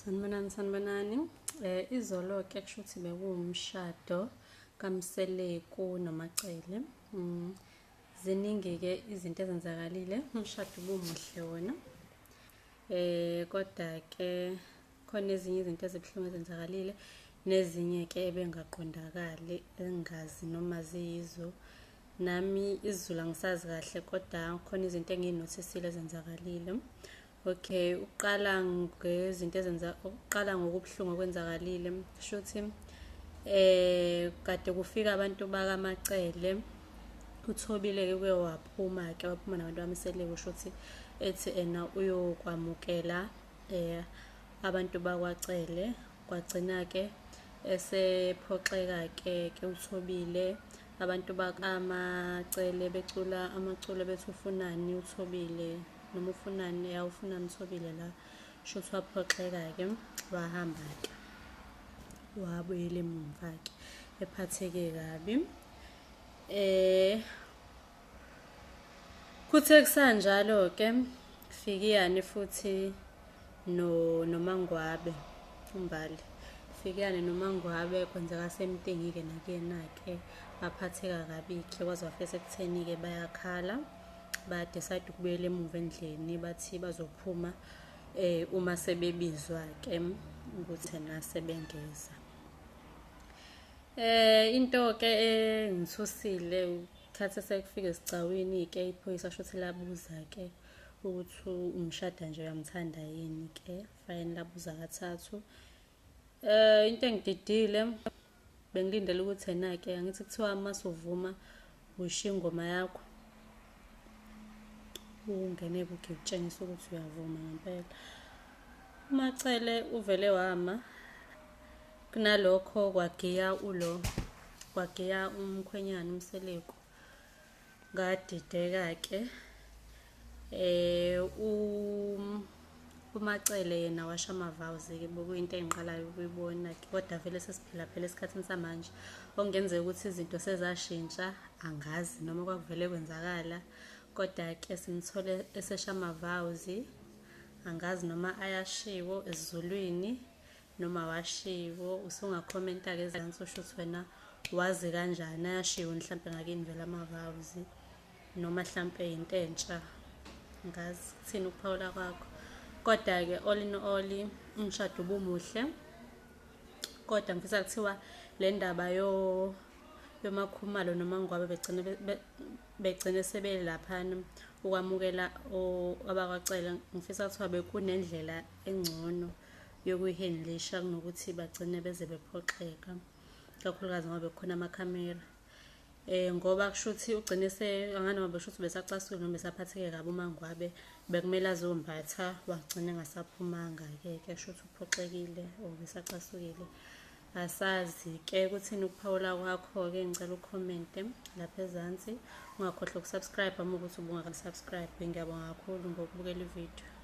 Sanibonani, sanibonani. Izolo-ke kusho ukuthi bekuwumshado kaMseleku noMaCele. Ziningi-ke izinto ezenzakalile, umshado ubumuhle wona. Kodwa-ke khona ezinye izinto ezibuhlungu ezenzakalile nezinye-ke ebengaqondakali engingazi noma ziyizo. Nami isiZulu angisazi kahle kodwa khona izinto engiy'nothisile ezenzakalile. Okay, uqala ngezinto ezenza uqala ngokubuhlungu okwenzakalile kushuthi kade kufika abantu bakaMacele uThobile ke kuye waphuma ke waphuma nabantu baMseleku kushuthi ethi ena uyokwamukela abantu bakwaCele kwagcina ke esephoxeka ke ke uThobile abantu bakaMacele becula amaculo bethi ufunani uThobile noma ufunani ya ufunani uThobile la shuthi waphoxeka-ke wahamba-ke wabuyela emumva-ke ephatheke kabi eh kuthe kusanjalo-ke fikiyane futhi no noMangwabe uMbali fikiyane noMangwabe kwenzeka semtingi-ke nakuyena-ke baphatheka kabi-ke kwaze wafika sekutheni-ke bayakhala ba-decide ukubuyela emuva endlini bathi bazophuma eh uma sebebizwa ke ukuthi na sebengeza. Into ke engithusile ukuthatha sekufika esigcawini ke iphoyisa shuthi labuza ke ukuthi umshada nje uyamthanda yini ke fine labuza kathathu. Into engididile bengilindele ukuthi ena-ke angithi kuthiwa uma suvuma ushiya ingoma yakho ungene kugiya utshengisa ukuthi uyavuma ngempela. UMaCele uvele wama kunalokho kwagiya ulo kwagiya umkhwenyana uMseleku. Ngadideka-ke uMaCele yena washo ama-vows-ke bekuyinto engiqalayo ukuyibona-ke kodwa vele sesiphila phela esikhathini samanje okungenzeka ukuthi izinto sezashintsha angazi noma kwakuvele kwenzakala kodwa-ke simthole esesha ama-vows angazi noma ayashiwo esiZulwini noma washiwo usungakhomenta-ke ezansi usho ukuthi wena wazi kanjani ayashiwo mhlampe ngakini vele ama-vows noma hlampe into entsha ngazi kuthini ukuphawula kwakho kodwa-ke all in all umshado ubumuhle kodwa ngifisa kuthiwa le ndaba yo yoMakhumalo noMangwabe begcine begcine sebelaphana ukwamukela abakwacela ngifisa kuthiwa bekunendlela engcono yokuyihendlisha kunokuthi bagcine beze bephoxeka kakhulukazi ngoba bekukhona amakhamera ngoba kusho ukuthi ugcine se anganoma besho ukuthi besacasukile noma besaphatheke kabi uMangwabe bekumele azombatha wagcina engasaphumanga-ke ke kusho ukuthi uphoxekile or besacasukile asazi-ke kuthini ukuphawula kwakho-ke ngicela ukhomente lapha ezansi ungakhohlwa ukusubscribe uma ukuthi ubungakasubscribe ngiyabonga kakhulu ngokubukela ividiyo.